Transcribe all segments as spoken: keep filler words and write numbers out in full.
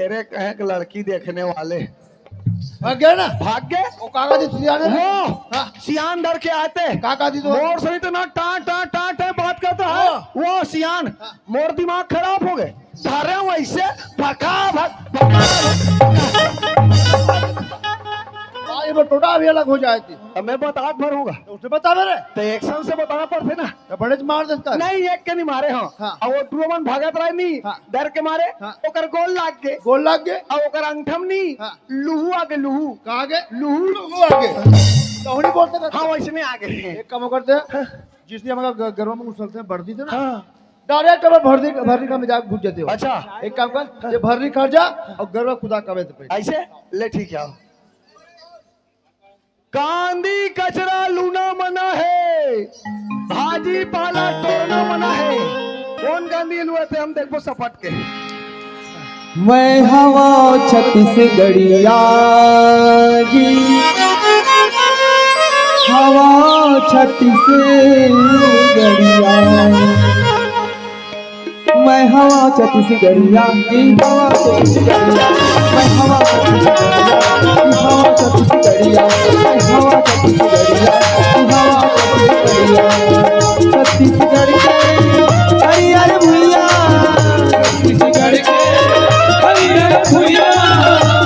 अरे, कहें कि लड़की देखने वाले भाग गए ना? भाग गए। वो कागज सियान है। वो हाँ। सियान डर के आते। का, का दी तो? मोर सही तो ना, टा, टा, टा, टा बात करता है। हाँ। वो सियान, हाँ। मोर दिमाग खराब हो गए। सारे वैसे भका भक, भका भक। भाई, वो टोटा भी अलग हो जाए थी। अब मैं बतात भर होगा। तो उसे बता मेरे। तो एक्शन से बताना पड़ते ना। तो बड़े मार देता है। नहीं, एक के नहीं मारे, हाँ। हाँ। और वो टूरो मन भागत रहे नहीं, हाँ। डर के मारे, हाँ। ओकर गोल लाग गए। गोल लाग गए। और ओकर अंगठम नहीं, हाँ। लुहू आगे, लुहू। कहाँ आगे? लुहू। लुहू आगे। तो नहीं बोलते करते। हाँ, वैसे नहीं आगे। एक काम करते हैं, हाँ। जिसने हमारा ग-, गरवा में उछलते हैं, भर दी थे ना। हाँ। डायरेक्ट अब भर दी, भर दी का में जाके घुस जाते हो। अच्छा। एक काम कर, ये भर दी खा जा और गरवा खुदा कबे से पहले। ऐसे? ले, ठीक है, आओ। कांदी कचरा लूना मना है, भाजी पाला तोड़ना मना है। कौन कांदी लुआते हम देखो सपट के। मैं हवा छत्तीसगढ़िया जी, हवा छत्तीसगढ़िया। मैं हवा छत्तीसगढ़िया, ई हवा छत्तीसगढ़िया, मैं हवा छत्तीसगढ़िया, ई हवा छत्तीसगढ़िया, मैं हवा छत्तीसगढ़िया, ई हवा छत्तीसगढ़िया। छत्तीसगढ़ के हरियर भुइया, छत्तीसगढ़ के हरियर भुइया,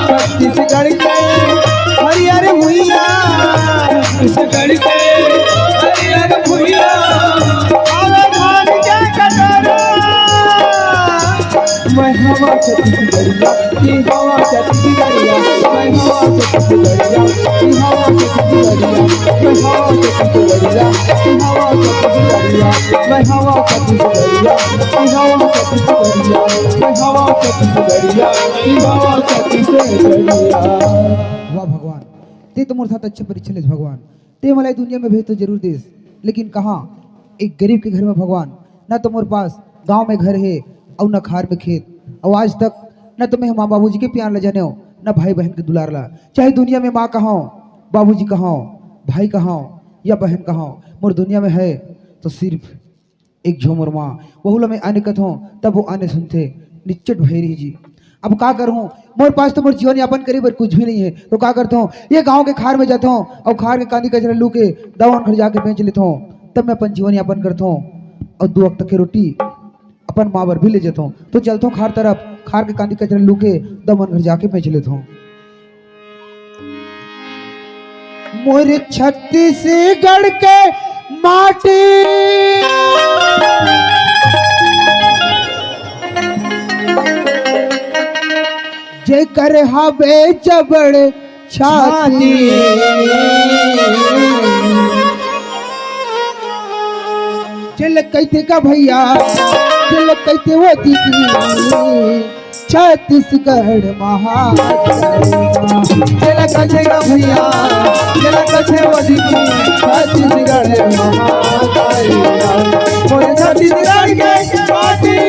छत्तीसगढ़ के हरियर भुइया, छत्तीसगढ़ के हरियर भुइया। अरे धान के कटोरा। मैं हवा छत्तीसगढ़िया, ई हवा छत्तीसगढ़िया, मैं हवा छत्तीसगढ़िया, ई हवा छत्तीसगढ़िया, मैं हवा छत्तीसगढ़िया, ई हवा छत्तीसगढ़िया, मैं हवा छत्तीसगढ़िया, ई हवा छत्तीसगढ़िया, मैं हवा छत्तीसगढ़िया, ई हवा छत्तीसगढ़िया। वाह भगवान, ते तो मोर साथ अच्छा परीक्षा लेस भगवान। ते मला ए दुनिया में भेज तो जरूर देस, लेकिन कहाँ? एक गरीब के घर में भगवान, ना तो मोर पास गांव में घर हे, अउ ना खार में खेत। अउ आज तक ना तो मैं माँ बाबूजी के प्यार ला जाने हो, ना भाई बहन के दुलार ला। चाहे दुनिया में माँ कहाओ, बाबूजी कहाओ, भाई कहाओ या बहन कहाओ, मोर दुनिया में है तो सिर्फ एक झोमर माँ, वहू ला मैं आने कथों, तब वो आने सुनथे, निच्चट भैरी जी। अब का करहूँ, मोर पास तो मोर जीवन यापन करे बर कुछ भी नहीं है, तो का करथों, ये गांव के खार में जाथों, अउ खार के कांदी कचरा लू के दवन घर जाके बेच लेथों, तब मैं अपन जीवन यापन करथों, अउ दो वक्त के रोटी अपन माँ बर भी ले जाथों। तो चलथों खार तरफ, खार के कांदी कचरा लू के दवन घर जाके बेच लेथों। मोर छत्तीसगढ़ के माटी, जेकर हवे जबड़ छाती। छाती। जेला कहिथे का भैया, जेला कहिथे वो दीदी, छत्तीसगढ़ महाकाली माँ। जेला कथे गा भैया, जेला कथे वो दीदी, छत्तीसगढ़ महाकाली माँ। मोरे छत्तीसगढ़ के माटी।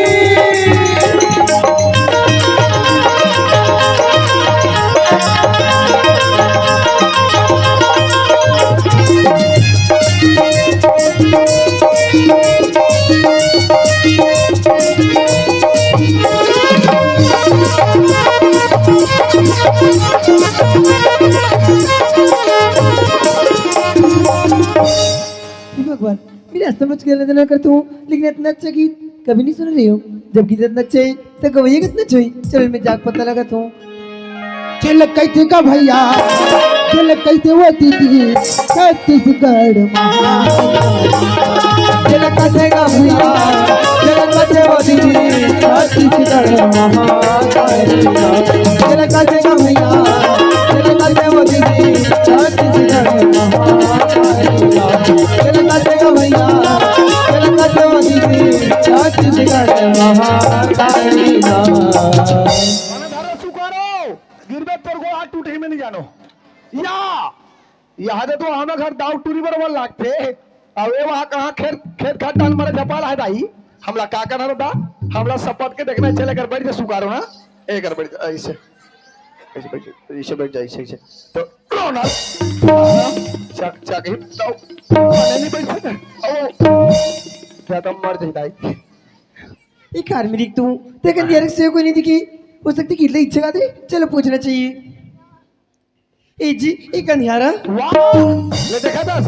हे भगवान, मैं रास्ता भटक के लेना करता हूँ, लेकिन इतना अच्छा गीत कभी नहीं सुन रही हूँ। जब गीत इतना अच्छा है, तो गवैया कितना अच्छा है। चलो, मैं जाके पता लगाता हूँ। जेला कहिथे का भैया, जेला कहिथे वो दीदी, छत्तीसगढ़ महाकाली। जेला कहिथे का भैया, जेला कहिथे वो दीदी, छत्तीसगढ़ महाकाली। जेला कहिथे का भैया, जेला कहिथे वो दीदी, छत्तीसगढ़ महाकाली। जेला कहिथे का भैया, जेला कहिथे वो दीदी, छत्तीसगढ़ महाकाली। मने धरो सुकारो, गिरबे तोर गोड़ हाथ टूटही, मैं नहीं जानो। या, यहाँ दे तो हमें घर दाऊ टूरी बरोबर लागथे। अब ये वहाँ कहाँ खेत, खेत खार टान मारे झपाल है दाई। हमला का करना दा? हमला सपट के देखना चले, कर बैठ जा सुकारो ना। ए कर बैठ जा, ऐसे। ऐसे बैठ जा, ऐसे बैठ जा, ऐसे, ऐसे। तो लो ना। चक, चक, ही दाऊ। नहीं, नहीं बैठ सकते। ओ। क्या तुम मर जाए दाई? ए खार मिरिक तू, ते कन दिया रख से कोई नहीं दिखी। हो सकथे कि ले इच्छा गात रही, चलो पूछना चाहिए। ए जी, ए कनिहारा। वाह, ले देखा दस,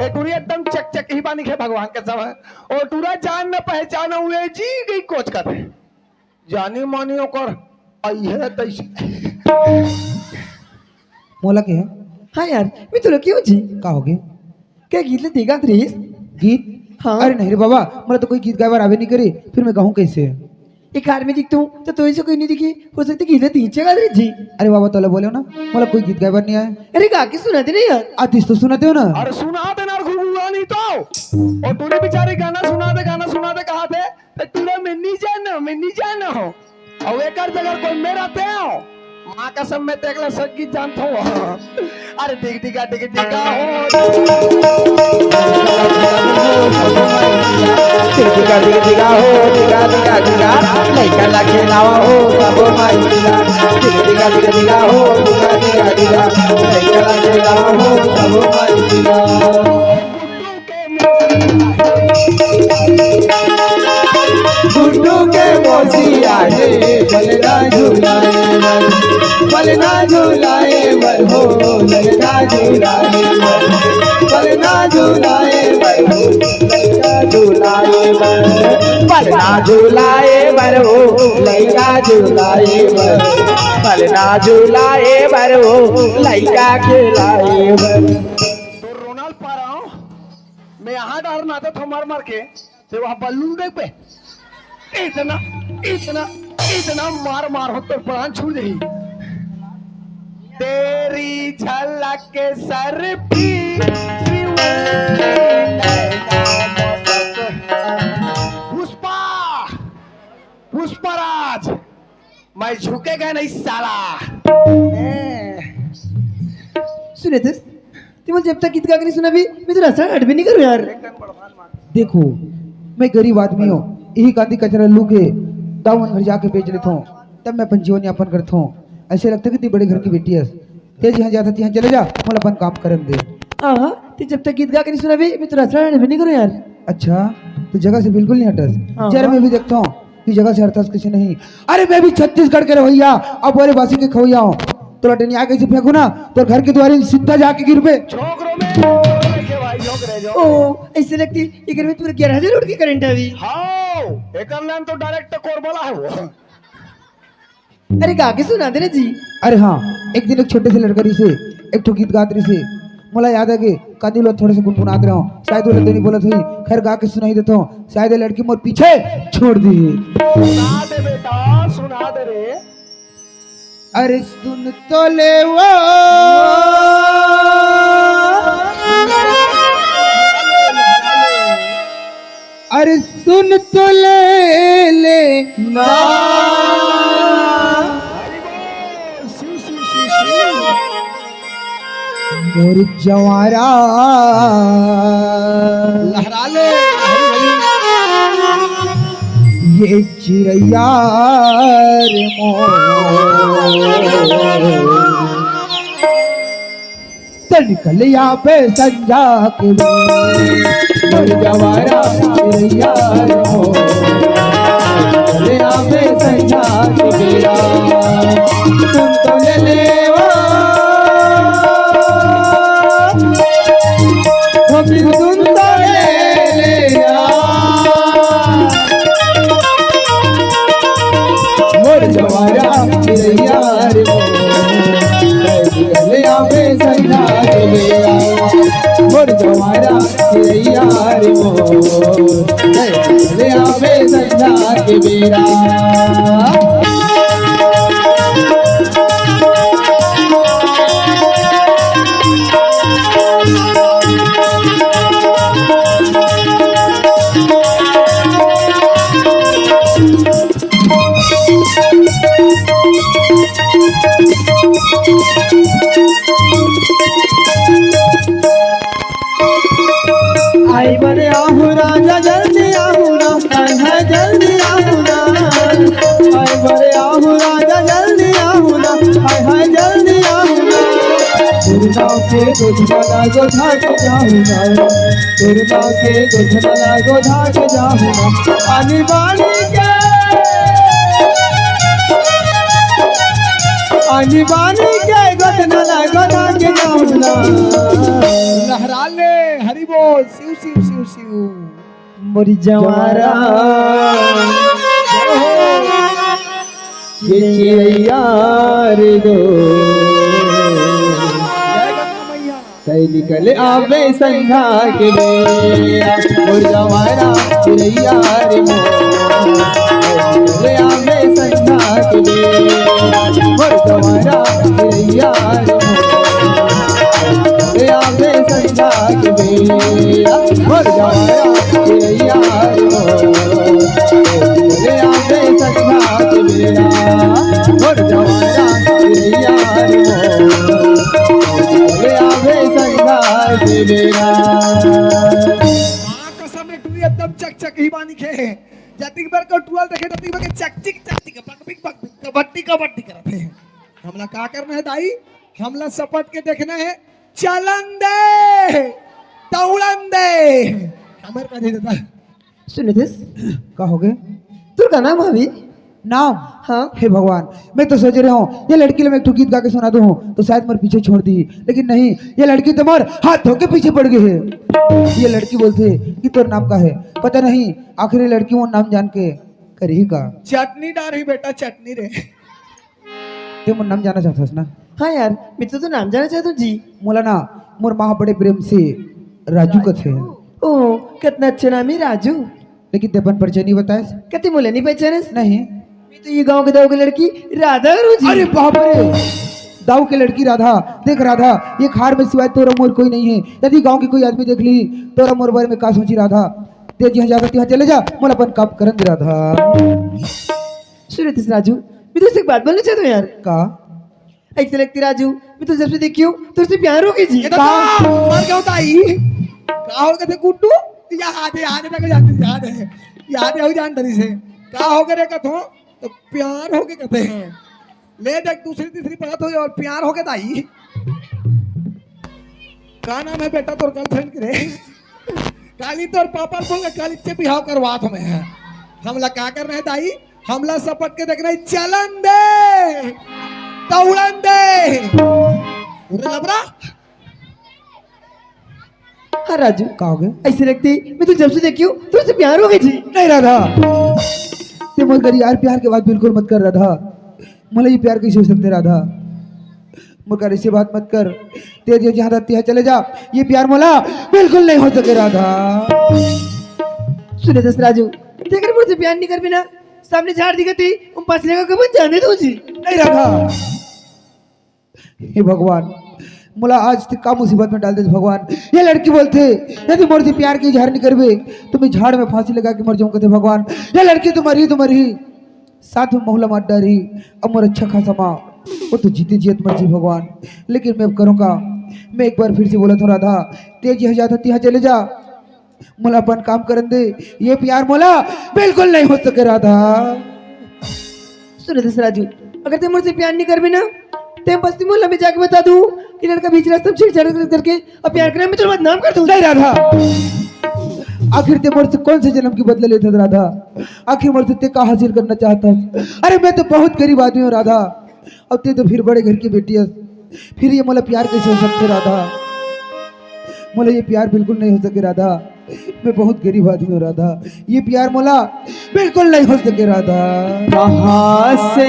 ए टूरी एकदम चकचक ही बानी के भगवान के समय। ओ टूरा जान न पहचान हुए जी गई कोच कर। जानी मानी ओकर आई है तैसी। मोला के है? हाँ यार, मैं तो लकी हूँ जी। का हो गए? क्या गीत ले देगा त्रिस? गीत? हाँ। अरे नहीं रे बाबा, मोला तो कोई गीत गाए बर आवे नहीं करे, फिर मैं गाऊँ कैसे? एक हार में दिखता हूँ, तो तोरे से कोई नहीं दिखी, हो सकता कि गीत ले तीन जगह रे जी। अरे बाबा, तोला बोले हो ना, मोला कोई गीत गाए बर नहीं आए। अरे गा के सुना दे ना यार। आतिश तो सुनाते हो ना। अरे सुना दे ना, घुघुआ नहीं तो। और तूने बेचारे गाना सुना दे, गाना सुना दे, कहा थे? तो तूने मैं नहीं जाना, मैं नहीं जाना हो। और एकर जगह कोई मेरा ते हो। माँ कसम, मैं तेगला संगीत जानता हूँ। अरे दिग दिगा, दिग दिगा हो। दिग दिगा, दिग दिगा हो, दिगा, दिगा, दिगा। लइका ला खेलावा हो, सबो माई दिगा। दिग दिगा, दिग दिगा हो, दिगा, दिगा, दिगा। लइका ला खेलावा हो, सबो माई दिगा। गुड्डू के मौसी आहे, बलना झुलाए बर, बलना झुलाए बर हो, ललना झुलाए बर, बलना झुलाए बर हो, ललना झुलाए बर, बलना झुलाए बर हो, ललना झुलाए बर, बलना झुलाए बर हो, लइका खेलाए बर। तो रोनाल पा रहा हूँ मैं, यहाँ डर ना था, तो मार मार के ते वहां बल्लू देख बे, इतना, इतना, इतना मार मार हो तो प्राण छूट जाई। तेरी झलक के सर पे पुष्पा, पुष्पराज, मैं झुकेगा नहीं साला। सुने थे, तुम जब तक गीत गा के नहीं सुनाबे, मैं तो रास्ता हट भी नहीं करूँ यार। देखो, मैं गरीब आदमी हूँ, यही कांदी कचरा लू के दाऊ मन घर जाके बेच लेता हूँ, तब मैं अपन जीवन यापन करता हूँ। ऐसे लगता कि तू बड़े घर की बेटी है। तेज यहाँ जाता, यहाँ चले जा, मोला अपन काम करन दे। हाँ, हाँ, तू जब तक गीत गा के नहीं सुनाबे, मैं तो रास्ता हट भी नहीं करूँ यार। अच्छा, तू जगह से बिल्कुल नहीं हटस। हाँ, जरा हाँ। मैं भी देखता हूँ। की जगह से हटस किसी नहीं। अरे मैं भी छत्तीसगढ़ के रवैया, अब वाले बासी के खवैया हूँ। तो लटनिया कैसे फेंकू ना, तो घर के द्वारे सीधा जाके गिर पे। झोंक रो में, झोंक रे भाई, झोंक रे, झोंक रे। ओ, ऐसे लगती, ये घर में पूरे ग्यारह हजार वोल्ट की करंट है अभी। हाँ, एकर नाम तो डायरेक्ट कोरबला है वो। अरे गा के सुना दे ना जी। अरे हाँ, एक दिन एक छोटे से लड़का रही से, एक ठो गीत गात रही से, मोला याद आ गे, कांदी ला थोड़े से गुनगुनात रहो, शायद वो लड़की नहीं बोलत हुई, खैर गा के सुनाई देता हूँ, शायद ये लड़की मोर पीछे छोड़ दी। सुना दे बेटा, सुना दे रे। अरे सुन तो ले वो, अरे सुन तो ले, ले ना। मोर जवारा लहरा ले। ये चिरैया रे मोर, तनिक ले आबे संझा के बेरा। मोर जवारा चिरैया रे मोर, तनिक ले आबे संझा के बेरा। सुन तो ले लेवा, हम सुन तो ले लेवा। मोर जवारा चिरैया रे मोर, ले आबे संझा के बेरा। मोर जवारा चिरैया रे मोर, ले आबे संझा के बेरा। आई बरे आहू राजा, जल्दी आहू ना, हाय हाय, जल्दी आहू ना। आई बरे आहू राजा, जल्दी आहू ना, हाय हाय, जल्दी आहू ना। तोर नाव के गोधना ला गोधा के जाहू ना, तोर नाव के गोधना ला गोधा के जाहू ना। आनी बानी के आनी बानी के गोदना ला गोदा के जाऊंगा। लहरा ले, हरि बोल, शिव, शिव, शिव, शिव। मोरी जवारा। जय हो। ये चिड़ैया रे दो। जय गंगा मैया। तै निकल आवे संझा के बेरा, मोर जवारा चिड़ैया रे मोर। तै निकल आवे संझा के बेरा, मोर जवारा चिड़ैया रे मोर। तै निकल आवे संझा के बेरा, मोर जवारा चिड़ैया रे मोर। तै निकल आवे संझा के बेरा, मोर जवारा चिड़ैया रे मोर। ले आवे संझा के बेरा। माँ कसम, एक टुरी एकदम चकचक ही बानी खे। जतिक बर को टुअल देखे, ततिक बर के चकचिक, चकचिक, पकपिक, पकपिक, कबड्डी, कबड्डी करत हे। हमला का करना है दाई? हमला सपट के देखना है। चलन दे, तौलन दे। हमर का दे देता। सुन नितेश, का हो गए? तोर का नाम हवे? नाम? हाँ। हे भगवान, मैं तो सोच रहे हूँ, ये लड़की ला मैं एक ठो गीत गा के सुना दूँ, तो शायद मोर पीछे छोड़ दी, लेकिन नहीं, ये लड़की तो मोर हाथ धो के पीछे पड़ गई है। ये लड़की बोलथे कि तोर नाम का है, पता नहीं आखिर ये लड़की वो नाम जान के करही का। चटनी डारही बेटा, चटनी रे। ते मोर नाम जाना चाहत हस ना? हाँ यार, मैं तो, तो नाम जाना चाहत हूँ जी। मोला ना, मोर माँ बड़े प्रेम से राजू कथे। ओह, कितना अच्छा नाम है राजू। लेकिन ते अपन परिचय नहीं बताएस। कते मोला नहीं पहचानस? नहीं। मैं तो ये गांव के दाऊ के लड़की राधा हूँ जी। अरे बाप रे, दाऊ के लड़की राधा। देख राधा, ये खार में सिवाय तोर मोर कोई नहीं है। यदि गांव के कोई आदमी देख ली, तोर मोर बारे में का सोची राधा? ते जिहाँ जाथस तिहाँ चले जा, मोला अपन काम करन दे राधा। सुन नितेश राजू, मैं तुझसे एक बात बोलना चाहता हूँ यार। का? ऐसे लगती राजू, मैं तुझे जब से देखी हूँ, तुझसे प्यार हो गई जी। ये तो का? का? मर गया होता ही। का हो गए थे गुड्डू? याद है, याद है, याद है, याद है। याद है, हो जान दरी से। का हो गए रे कथो? तो प्यार हो गए कहते हैं। ले देख, दूसरी, तीसरी पढ़त हो और प्यार हो गए दाई। का नाम है बेटा तोर गर्लफ्रेंड के रे? काली तोर पापा बोल के काली से बिहाव करवा तुम्हें है। हमला का करना है दाई? हमला सपट के देखना है, चलन दे, तौड़न दे। अरे लबरा। हाँ राजू, का हो गए? ऐसे लगती, मैं तो जब से देखी हूँ, तुझसे प्यार हो गई जी। नहीं राधा, ते मोर करी यार, प्यार के बात बिल्कुल मत कर राधा। मोला ये प्यार कैसे हो सकते राधा? मोर करी ऐसे बात मत कर। ते जे जहाँ रहती है चले जा, ये प्यार मोला बिल्कुल नहीं हो सके राधा। सुन नितेश राजू, ते अगर मोर से प्यार नहीं कर बिना, सामने झाड़ दिखती, हम पास लेकर कब जाने दो जी। नहीं राधा, हे भगवान, मोला आज ते का मुसीबत में डाल देस भगवान। ये लड़की बोलथे, यदि मोर से प्यार के इजहार नहीं करबे, तो मैं झाड़ में फांसी लगा के मर जाऊं, कथे भगवान। ये लड़की तो मरही, तो मरही, साथ में महू ला मार डारही। अब मोर अच्छा खासा माँ, वो तो जीते जियत मर जी भगवान। लेकिन मैं अब करूँ का? मैं एक बार फिर से बोलत हूँ राधा, ते जिहाँ जात हस तिहाँ चले जा, मोला अपन काम करन दे। ये प्यार मोला बिल्कुल नहीं हो सके राधा। सुन नितेश राजू, अगर ते मोर से प्यार नहीं करबे ना, ते बस्ती मोहल्ला में जाके बता दूं कि लड़का बीच रास्ता में छेड़छाड़ कर-, करके अब प्यार करना, मैं तेरे बदनाम कर दूं। नहीं राधा, आखिर ते मोर से कौन से जन्म की बदला लेत हस राधा? आखिर मोर से ते का हासिल करना चाहत हस? अरे मैं तो बहुत गरीब आदमी हूँ राधा, अउ ते तो फिर बड़े घर की बेटी हस, फिर ये मोला प्यार कैसे हो सकथे राधा? मोला ये प्यार बिल्कुल नहीं हो सके राधा। मैं बहुत गरीब आदमी हूँ राधा, ये प्यार मोला बिल्कुल नहीं हो सके राधा। कहाँ से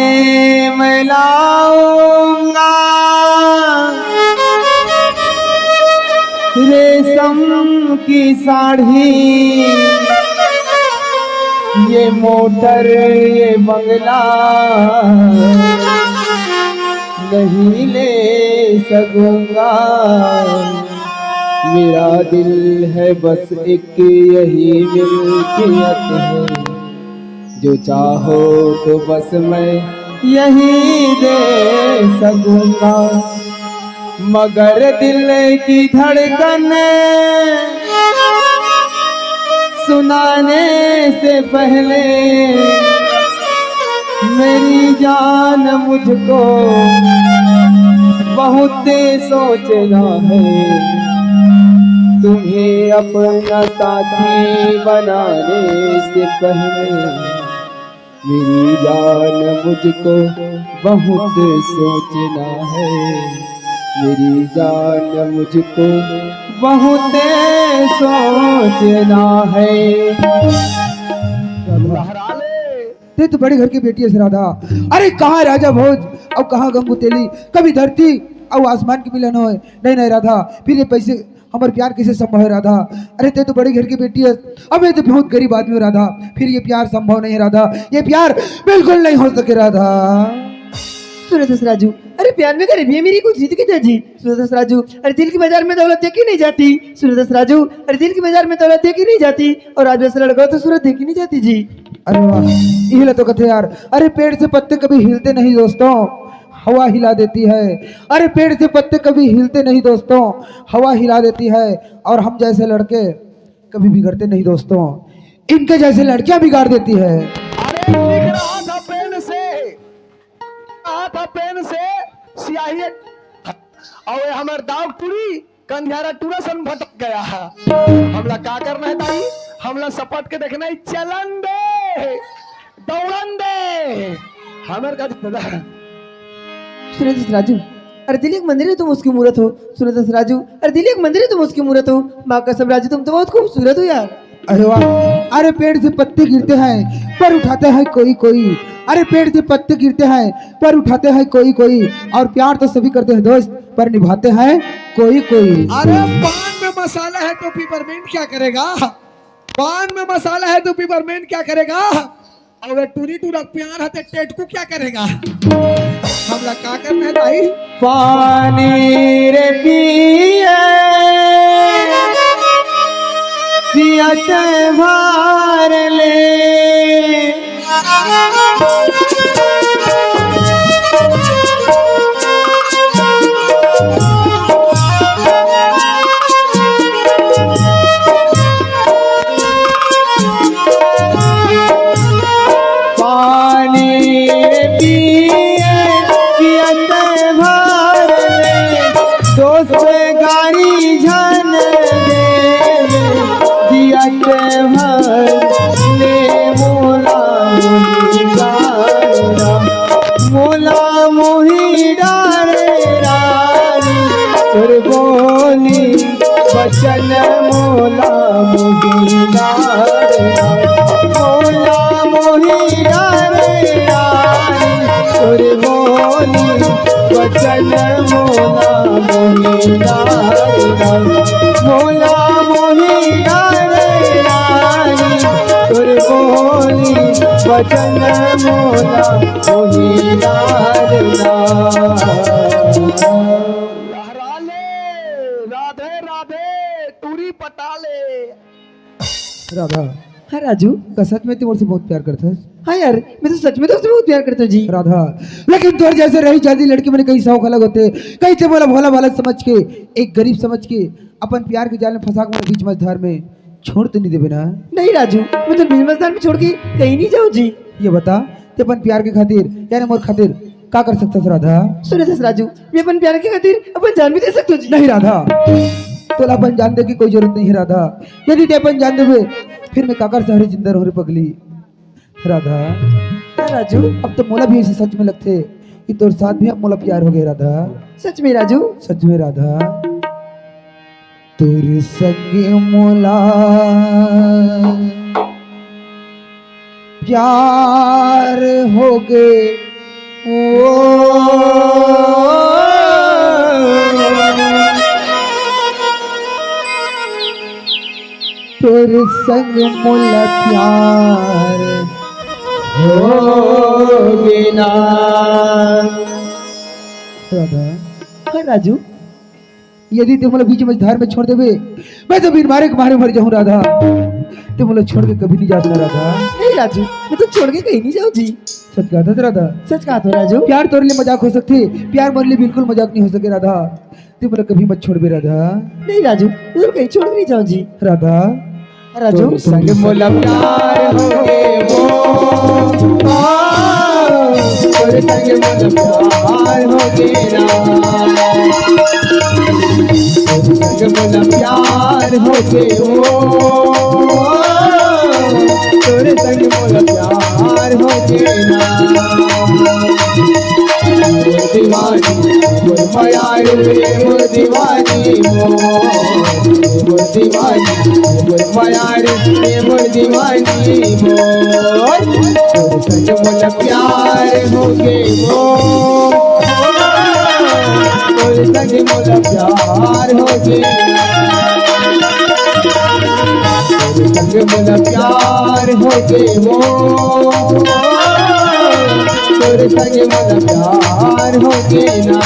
मैं लाऊंगा रेशम की साड़ी, ये मोटर, ये बंगला नहीं ले सकूंगा। मेरा दिल है बस एक यही मिल्कियत है, जो चाहो तो बस मैं यही दे सकूंगा। मगर दिल की धड़कन सुनाने से पहले मेरी जान मुझको बहुत सोचना है। तुम्हें अपना साथी बनाने से पहले मेरी जान मुझको बहुत सोचना है, मेरी जान मुझको बहुत सोचना है। तैं तो बड़े घर के बेटी हस राधा। अरे कहाँ राजा भोज अउ कहाँ गंगू तेली, कभी धरती अउ आसमान के मिलन होय। नहीं, नहीं राधा, फिर ये पैसे, हमर प्यार कइसे संभव हे राधा? अरे तैं तो बड़े घर के बेटी हस, अउ मैं तो बहुत गरीब आदमी हूँ राधा, फिर ये प्यार संभव नहीं है राधा, ये प्यार बिल्कुल नहीं हो सके राधा। सुनत हस राजू, अरे प्यार में गरीबी अमीरी कुछ नहीं दिखे जी। सुनत हस राजू, अरे दिल की बाजार में दौलत देखी नहीं जाती। सुनत हस राजू, अरे दिल की बाजार में दौलत देखी नहीं जाती, अउ आज वैसा लड़का हो तो सूरत देखी नहीं जाती जी। अरे वाह, इही ला तो कथे यार, अरे पेड़ से पत्ते कभी हिलते नहीं दोस्तों, हवा हिला देती है। अरे पेड़ से पत्ते कभी हिलते नहीं दोस्तों, हवा हिला देती है। और हम जैसे लड़के कभी बिगड़ते नहीं दोस्तों, इनके जैसे लड़कियां बिगाड़ देती है। अरे लिख रहा था पेन से, रहा था पेन से, स्याही एक, अउ ये हमर दाव टूरी कंधियारा टूरा सन भटक गया। हमला का करना है दाई? हमला सपट के देखना है, चलन दे, दौड़न दे। हमर का दादा। सुनत हस राजू, अरे दिल एक मंदिर है, तुम उसकी मूरत हो। सुनत हस राजू, अरे दिल एक मंदिर है, तुम उसकी मूरत हो। माँ कसम राजू, तुम तो बहुत खूबसूरत हो यार। अरे वाह, अरे पेड़ से पत्ते गिरते हैं पर उठाते हैं कोई कोई। अरे पेड़ से पत्ते गिरते हैं पर उठाते हैं कोई कोई। और प्यार तो सभी करते हैं दोस्त, पर निभाते हैं कोई कोई। अरे पान में मसाला है तो पिपरमेंट क्या करेगा? पान में मसाला है तो पिपरमेंट क्या करेगा? अउ ये टूरी टूरा प्यार है तो टेटकू क्या करेगा? हमला का करना है दाई? पानी रे पिए, पियत भर ले। पानी पिए पियत भर ले, दोस्त गारी झन देवे, जियत भर ले मोला मोही डारे रानी, मोला मोही डारे रानी, तोर बोली बचन मोला मोही डारे रानी, मोला मोही डारे रानी, तोर बोली बचन मोला मोही डारे रानी, मोला मोही डारे रानी, तोर बोली बचन मोला मोही डारे रानी। लहरा ले, राधे राधे, टूरी पटा ले। राधा। हाँ राजू। का सच में तैं मोर से बहुत प्यार करत हस? हाँ यार, मैं तो सच में तोर से बहुत प्यार करत हूँ जी। राधा, लेकिन तोर जैसे रईस जाति लड़की मन के कहीं शौक अलग होथे, कहीं तैं मोला भोला भाला समझ के, एक गरीब समझ के, अपन प्यार के जाल में फंसा के मोला बीच मझधार में छोड़ तो नहीं देबे ना? नहीं राजू, मैं तो बीच मझधार में छोड़ के कहीं नहीं जाऊँ जी। ये बता, तैं अपन प्यार के खातिर, यानी मोर खातिर, का कर सकत हस राधा? सुनत हस राजू, मैं अपन प्यार के खातिर अपन जान भी दे सकत हूँ जी। नहीं राधा, तोला अपन जान दे के कोई जरूरत नहीं है राधा। यदि तैं अपन जान देबे, फिर मैं काकर सहारे जिंदा रहूं रे पगली। राधा। हाँ राजू। अब तो मोला भी ऐसे सच में लगथे कि तोर साथ भी अब मोला प्यार हो गए राधा। सच में राजू? सच में राधा। तोर संग मोला प्यार होगे ओ, तोर संग मोला प्यार होगे ना। राधा। हाँ राजू। यदि तैं मोला बीच मझधार में छोड़ देबे, मैं तो बिन मारे के मारे मर जाहूं राधा। तैं मोला छोड़ के कभी नहीं जास ना राधा। नहीं राजू, मैं तो छोड़ के कहीं नहीं जाऊं जी। सच कहत हस राधा? सच कहत हूं राजू। प्यार तोर लिए मजाक हो सकथे, प्यार मोर लिए बिल्कुल मजाक नहीं हो सके राधा। तैं मोला कभी मत छोड़बे राधा। नहीं राजू, मैं तो कहीं छोड़ के नहीं जाऊं जी। राधा। राजू। तोर संग मोला प्यार होगे वो, आ, तोर संग मोला प्यार होगे ना। तोर संग मोला प्यार होगे वो, तोर संग मोला प्यार होगे दीवानी, मोर मयारू रे मोर दीवानी, मोर, मोर दीवानी, मोर मयारू रे मोर दीवानी, मोर। तोर संग मोला प्यार होगे मोर, तोर संग मोला प्यार होगे। तोर संग मोला प्यार होगे मोर, तोर संग मोला प्यार होगे ना।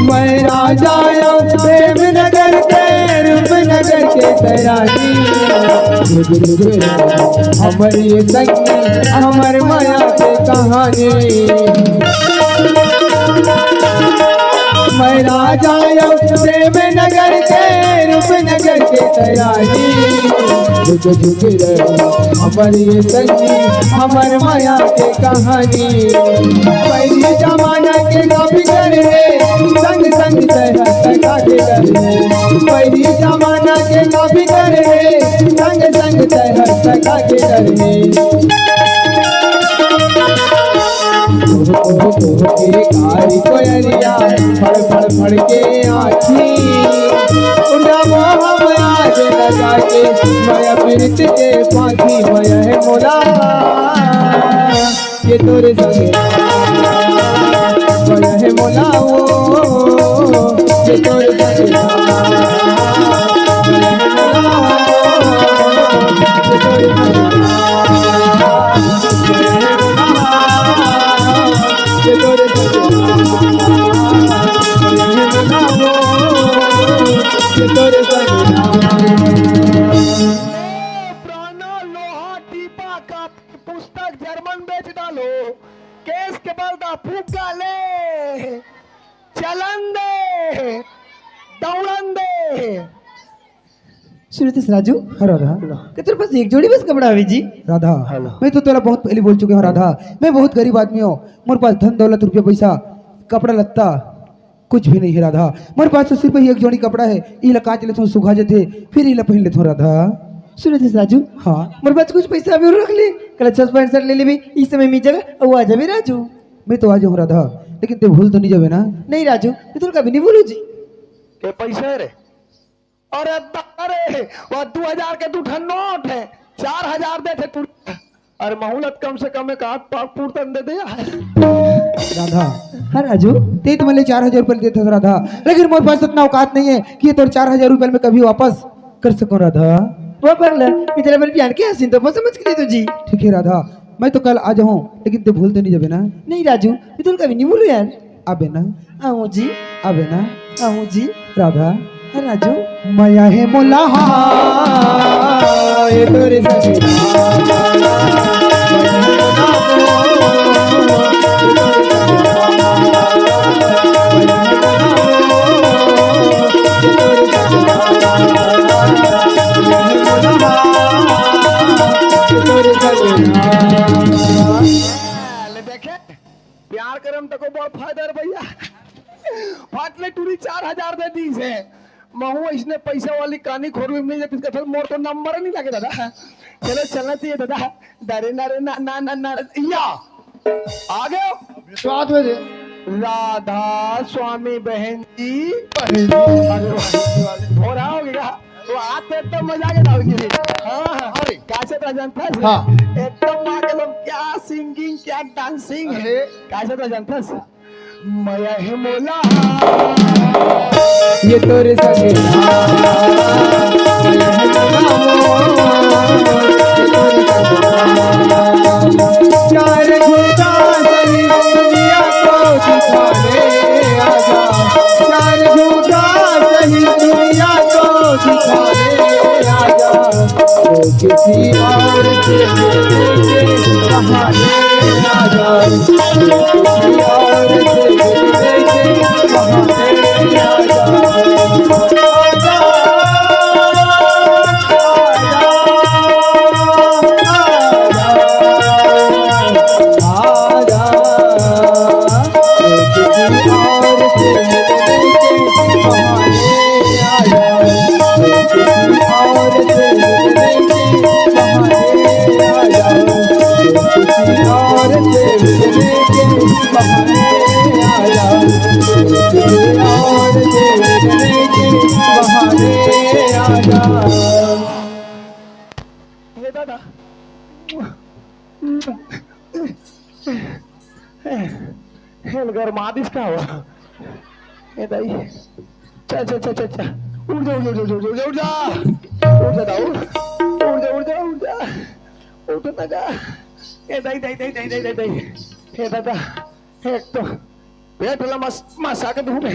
मैं राजा आयो प्रेम नगर के, रूप नगर के तैं रानी। हमर ये संगी, हमर माया के कहानी। मैं राजा आयो प्रेम नगर के, रूप नगर के तैं रानी। झुक झुक रे हमर ये संगी, हमर माया के कहानी। पहिली जमाना के कॉपी कर रे, संग संग तैं हंस सखा के कर रे। पहिली जमाना के कॉपी कर रे, संग संग तैं हंस सखा के कर रे। ओहो, ओहो, ओहो, के कारी कोयलिया, फड़, फड़, फड़ के आँखी। उड़ा मोह आज लगा के, माया प्रीत के पाखी, माया हे मोला, ये तोर संग, माया हे मोला ओ, ये तोर संग। पुराना लोहा टीपा का पुस्तक जर्मन बेच डालो, केस के बल दा फूक डाले, चलन दे, दौड़न दे। सुनत हस राजू? हाँ राधा। का तोर पास एक जोड़ी बस कपड़ा हवे जी? राधा, हेलो। मैं तो तोला बहुत पहले बोल चुके हूँ राधा, मैं बहुत गरीब आदमी हूँ, मोर पास धन दौलत रुपया पैसा कपड़ा लत्ता कुछ भी नहीं है राधा। मोर पास तो सिर्फ ही एक जोड़ी कपड़ा है, इला कांच लेथों, सुखा जथे, फिर इला पहन लेथों राधा। सुनत हस राजू? हाँ। मोर पास कुछ पैसा भी रख ले, कल अच्छा पैंट शर्ट ले लेबे, इस समय मिल जाएगा, अउ आ जाबे राजू। मैं तो आ जाऊँ राधा, लेकिन तैं भूल तो नहीं जाबे ना? नहीं राजू, मैं तोला कभी नहीं भूलूँ जी। के पैसा है रे? अरे दादा रे, वो दू हजार के दू ठन नोट है, चार हजार दे थे तू। अरे महूलत कम से कम एक आध पाव पूरतन दे दे यार। राधा। हाँ राजू। तैं तो मोला चार हजार रुपया देथस राधा, लेकिन मोर पास इतना औकात नहीं है कि ये तोर चार हजार रुपया मैं कभी वापस कर सकूं राधा। वो पगला, मैं तेला बल बिहान के हसीन तो समझ के ले तो जी। ठीक है राधा, मैं तो कल आ जाऊँ, लेकिन तैं भूल तो नहीं जाबे ना? नहीं राजू, मैं तोला कभी नहीं भूलूँ यार। आबे ना? आऊँ जी। आबे ना? आऊँ जी। राधा। हाँ राजू। मया हे मोला हाय तोरे संग। ले देखे, प्यार करे म तको बड़ फायदा रे भैया। फाट ले टूरी चार हजार दे दीस हे। महू अइसने पैसा वाली कानी खोरवी में नहीं जाती, इसका फिर मोर तो नंबर नहीं लगे दादा। चलो चलना चाहिए दादा। डरे ना रे ना, ना, ना, ना, या। आ गए हो? स्वाद में दे। राधा स्वामी बहन जी। बहन जी। अरे वाह, वाह, वाह। हो रहा होगा। तो आप तो एकदम मजा के डाल के। हाँ, हाँ। अरे। कैसे तो जानता है? हाँ। एकदम माँ कसम, क्या सिंगिंग, क्या डांसिंग है। अरे। कैसे तो जानता है? मया हे मोला। ये तोरे संगे। चार घूंटा सही दुनिया को दिखा दे आजा। चार घूंटा सही दुनिया को दिखा दे आजा। ओ किसी और के बहाने आजा। ओ किसी और के बहाने आजा। आजा, आजा। हेल गरमा दिस का हुआ? ए दाई, चा, चा, चा, चा, चा। उठ जा, उठ जा, उठ जा, उठ जा, उठ जा। उठ जा, दाऊ। उठ जा, उठ जा, उठ जा। उठ ना जा। ए दाई, दाई, दाई। हे दादा, एक तो पेट ला मस-, मसा के धूमे।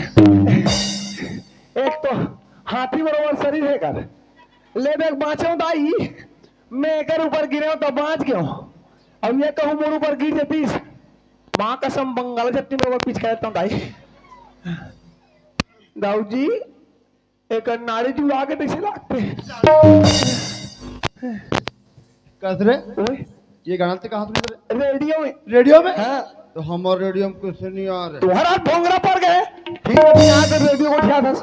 एक तो हाथी बरोबर शरीर हे कर। ले देख, बाँचेंव दाई, मैं एकर ऊपर गिरेंव त बाँच गेंव। अब ये कहूँ मोर ऊपर गिर जतिस, माँ कसम, बंगाल चटनी बरोबर पिचका देतेंव दाई। दाऊ जी, एकर नाड़ी जुड़ा के तइसे लागथे। कस रे? ओए। ये गाना ते कहाँ सुने रे? रेडियो में। रेडियो में? हाँ। तो हमर रेडियो में कइसे नहीं आ रहे? तुम्हारा भोंगरा पड़ गए। फिर अभी यहाँ पे रेडियो को क्या था?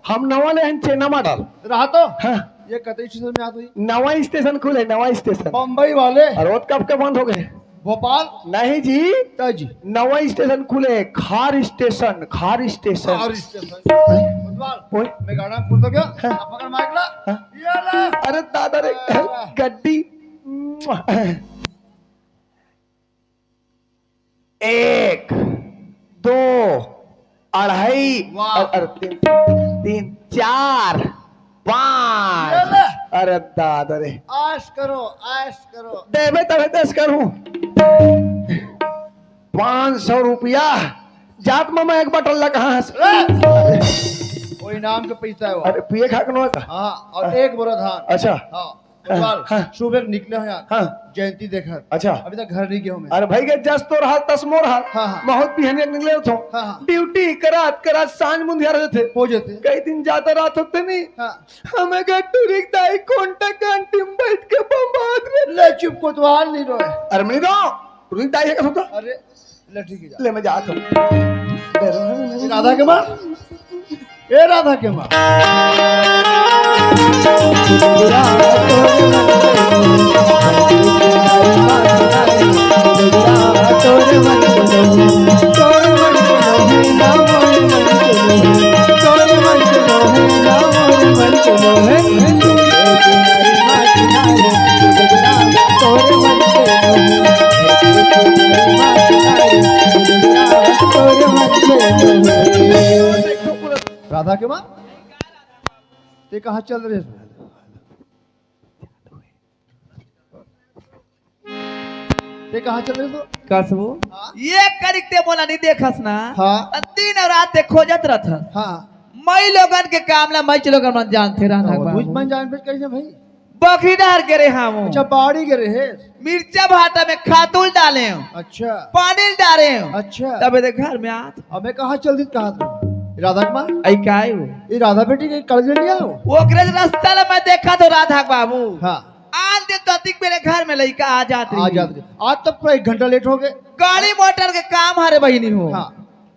हम नवा ले हैं चेन्नई मॉडल। रहा तो? हाँ। ये कतई स्टेशन में आत होही? नवा स्टेशन खुले, नवा स्टेशन। बम्बई वाले? अरे वो कब के बंद हो गए? भोपाल? नहीं जी। तो जी। नवा स्टेशन खुले, खार स्टेशन, खार स्टेशन। खार स्टेशन। कोतवाल, ओए। मैं गाना पूछता क्या? हाँ। आप पकड़ माइक ला। हाँ। ये ले। अरे दादा रे, हाँ। गड्डी। एक, दो, अढ़ाई, वाह। अरे, अरे, तीन, तीन, चार, पाँच। ये ले। अरे दादा रे। आश करो, आश करो। देबे तबे देश करूँ। पाँच सौ रुपया। जात में मैं एक बटल लगा हंस। ए! वो इनाम के पैसा है वो। अरे पिए खा के नोहय का? हाँ, और एक बोरा धान। अच्छा। हाँ। हाँ, गोपाल, हाँ। सुबह निकले हो यार। हाँ। जयंती देखत। अच्छा। अभी तक घर नहीं गए हो मैं। अरे भाई के जस तो रहा, तस मोर रहा। हाँ, हाँ। बहुत बिहनिया निकले होथों। हाँ, हाँ। ड्यूटी करात, करात सांझ मुंधिया रहते। हो जाते। कई दिन ज्यादा रात होते नहीं। हाँ। हमें गट्टू रिकता है, कोंटा कांटी में बैठ के बम्बाद रहे। ले चुप, कोतवाल नहीं रोए। अरे मैं नहीं रोऊं। रुई दाई है का सुनता? अरे, ले ठीक है, जा। ले, मैं जाता हूँ। ए राधा के माँ, ए राधा के माँ। राधा के माँ, ते कहाँ चल रहे हो? ते कहाँ चल रहे हो? कसबो? हाँ? ये करिक ते मोला नहीं देखस ना। हाँ। दिन और रात ते खोजत रहत। हाँ। मई लोगन के काम ला मई लोगन मन जानथे राधा तो बाबू। कुछ मन जान बूझ कैसे भाई? बखरी डहर गे रहे हंव। अच्छा, बाड़ी गे रहे। मिर्चा भाटा में खातू ल डालेंव। अच्छा। पानी ल डालेंव। अच्छा। तब एदे घर में आत। अबे कहाँ चल दी, कहाँ तू? राधा के माँ? आई काय हो? ये राधा बेटी के कॉलेज ले लिया हो? ओकरे रस्ता ला मैं देखत हों राधा के बाबू। हाँ। आन दिन तो अधिक मेरे घर में लइका आ जात आ रही। जात रही। आज तक पूरा एक घंटा लेट हो गए। गाड़ी मोटर के काम हरे बहिनी हो। हाँ।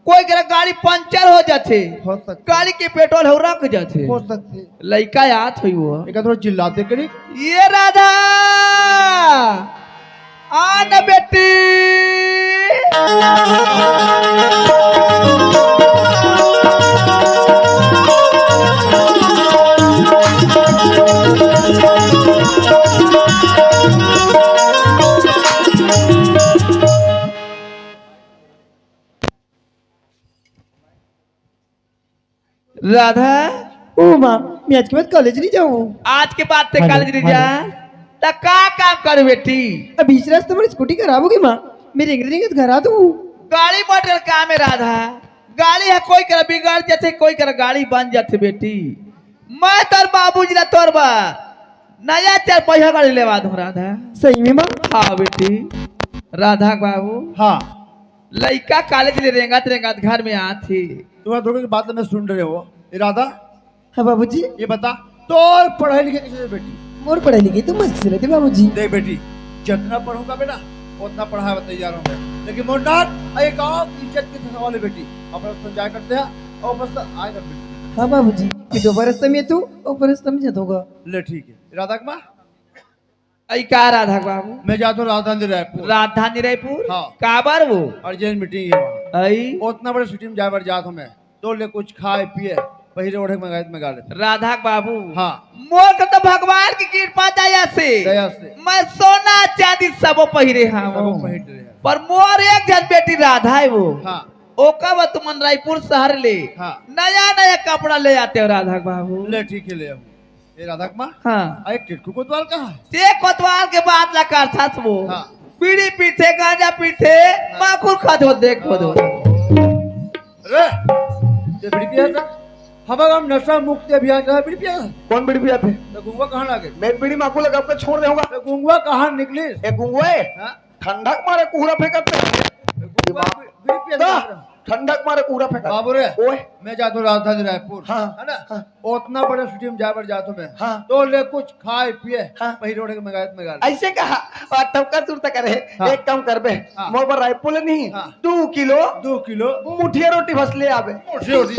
कोई करा गाड़ी पंचर हो जाथे, हो सकथे। गाड़ी के पेट्रोल हौ रख जाथे। हो सकथे। लइका आत होई वो। एक थोड़ा चिल्लाते करी। ये राधा, आ न बेटी। राधा। ओ माँ, मैं आज के बाद कॉलेज नहीं जाऊँ। आज के बाद ते हेलो, कॉलेज नहीं हेलो। जा, त का काम कर बेटी? अब बीच रास्ते में स्कूटी खराब होगी माँ, मैं रेंगत रेंगत घर आ दूँ। गाड़ी मोटर काम है राधा, गाड़ी ह कोई करा बिगड़ जाथे, कोई करा गाड़ी बन जाथे बेटी। मैं तोर बाबूजी ला तोर बर नया चार पहिया गाड़ी लेवा दूँ राधा। सही में माँ? हाँ बेटी, राधा के बाबू। हाँ। लइका कॉलेज ले रेंगत रेंगत घर में आथे। तुम्हारे दोनों की बात मैं सुन रहे हो। ए राधा, हाँ बाबूजी। ये बता, तोर पढ़ाई लिखाई कैसे चले बेटी? मोर पढ़ाई लिखाई तो मस्त चलत हे बाबूजी। देख बेटी, जितना पढ़ूंगा बेटा, उतना पढ़ावे तैयार हूँ मैं। लेकिन मोर नाक, ये गाँव की इज्जत के सवाल है बेटी। अपन समझाया करते हैं और बस आया कर बेटी। हाँ बाबूजी, मैं दोपहर रास्ते में तू, ऊपर रास्ते में जात होगा। ले ठीक है। राधा के माँ? आई का राधा के बाबू? मैं जात हूँ राजधानी रायपुर। राजधानी रायपुर? हाँ। काबर वो? अर्जेंट मीटिंग है वहाँ। आई? उतना बड़े सिटी में जाए बर जात हूँ मैं। तो ले कुछ खाए पिए, पहिरे ओढ़े के मंगाए त मंगा लेते। राधा के बाबू। हाँ। मोर के तो भगवान की कृपा दया से दया से। मैं सोना चांदी सबो पहिरे हंव। सबो पहिर रहे हैं। पर मोर एक झन बेटी राधा हे वो। हाँ। ओकर बर तुमन रायपुर शहर ले हाँ। नया नया कपड़ा ले आते हो राधा के बाबू। ले ठीक है, ले आऊँ। ए राधा के माँ। हाँ। आ, एक टिटकू कोतवाल कहाँ है? ते कोतवाल के बात ला करथस वो। हाँ। बीड़ी पीथे, गांजा पीथे, हाँ। माखुर खाथे, देखो दो। अरे, ये बीड़ी पिया था? हमारा हम नशा मुक्त अभियान का बीड़ी पिया था? कौन बीड़ी पिया थे? तो गुंगवा कहाँ लागे? मैं बीड़ी माकू लगा के छोड़ देहूंगा। तो गुंगवा कहाँ निकली? ए गुंगवा है? हाँ? ठंडक मारे कुहरा फेंकत है। गुंगवा बीड़ी पिया था? ठंडक मारे कुहरा फेंकत। बाबू रे, ओए। मैं जाता हूँ राजधानी रायपुर। हाँ, है ना? हाँ। उतना बड़े सिटी में जाए बर जाता हूँ मैं। हाँ। तो ले कुछ खाए पिए, हाँ। पहिरे ओढ़े के मंगाए त मंगा ले। ऐसे कहा, और ठौका सुरता करे, हाँ। एक काम करबे, हाँ। मोर बर रायपुर ले नहीं, हाँ। दू किलो, दू किलो। मुठिया रोटी बस ले आबे। मुठिया रोटी।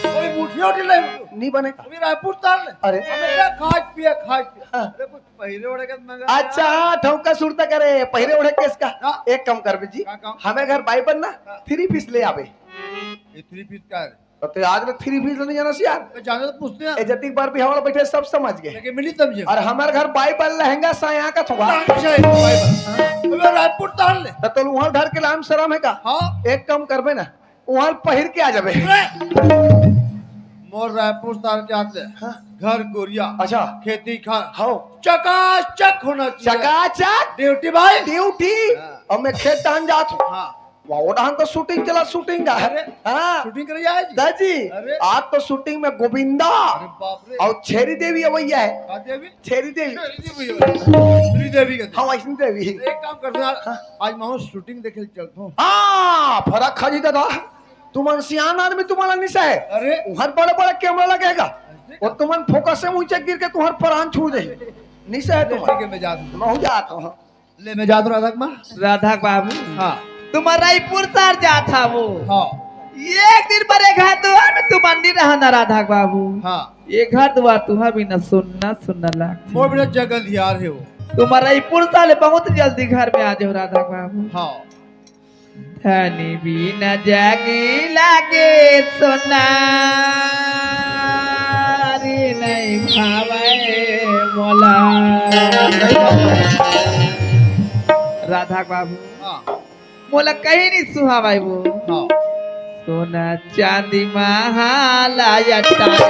कोई मुठिया रोटी ले। नहीं बने। अभी रायपुर ताल ले। अरे। हमें क्या खाए पिए, खाए पिए। हाँ। अरे कुछ पहिरे ओढ़े के मंगा। अच्छा, हाँ, ठौका सुरता करे, पहिरे ओढ़े केस का। हाँ। एक काम करबे जी, का काम? हमें घर बाई बनना, हाँ। थ्री पीस ले आबे। ये थ्री पीस का है? तो ते आज ले थ्री पीस नहीं जाना सी यार। तो जाने तो पूछते हैं। ए जतिक बार भी हमारा बैठे सब समझ गए। लेकिन मिली तब जे। और हमारे घर बाई बन लहंगा साया का थोड़ा। अच्छा, ये बाई बन। अबे रायपुर ताल ले। तो तोल वहाँ धर के लाम शरम है का? हाँ। एक काम करबे ना, वहाँ पहिर के आ जाबे। अरे! मोर रायपुर ताल के आते। हाँ। घर कोरिया। अच्छा। खेती खार। हाँ। चकाचक होना चाहिए। चकाचक? ड्यूटी भाई। ड्यूटी? हाँ। और मैं खेत धान जात हूँ। हाँ। वहाँ वो डहान तो शूटिंग चला, शूटिंग का। अरे, हाँ। शूटिंग करे आज? दाजी, अरे। आज तो शूटिंग में गोविंदा अरे बाप रे। और छेरी देवी अवैया है। का देवी? छेरी देवी। छेरी देवी है। श्री देवी का। हाँ, वैष्णो देवी। एक काम करना, हाँ। आज मैं शूटिंग देखे चलता हूँ। हाँ, फरक खा जी दादा, तुमन सियान आदमी तुम्हारा निशा है। अरे। वहाँ बड़ा बड़ा कैमरा लगेगा, ऐसे और तुमन फोकस से ऊंचे गिर के तुम्हारा प्राण छू दे। निशा है ठीक है, तुम्हारा। मैं जाता हूँ। मैं हूँ जाता हूँ। ले, मैं जात हूँ राधा के माँ। राधा के बाबू। हाँ। तुम्हारा रायपुर शहर जात हवो। हाँ। एक दिन बर ए घर दुआर में तुमन नहीं रहना राधा के बाबू। हाँ। ए घर दुआर तुम्हारा बिना सुन्ना सुन्ना लागथे। मोर बिना जगह अंधियार है वो। तुम्हारा रायपुर शहर ले बहुत जल्दी घर में आ जाओ राधा के बाबू। हाँ। धनी बिना जगी लागे सोना रे नहीं भावे मोला। राधा के बाबू, हाँ। मोला कहीं नहीं सुहावे वो। हाँ। सोना चांदी महाला अटारी।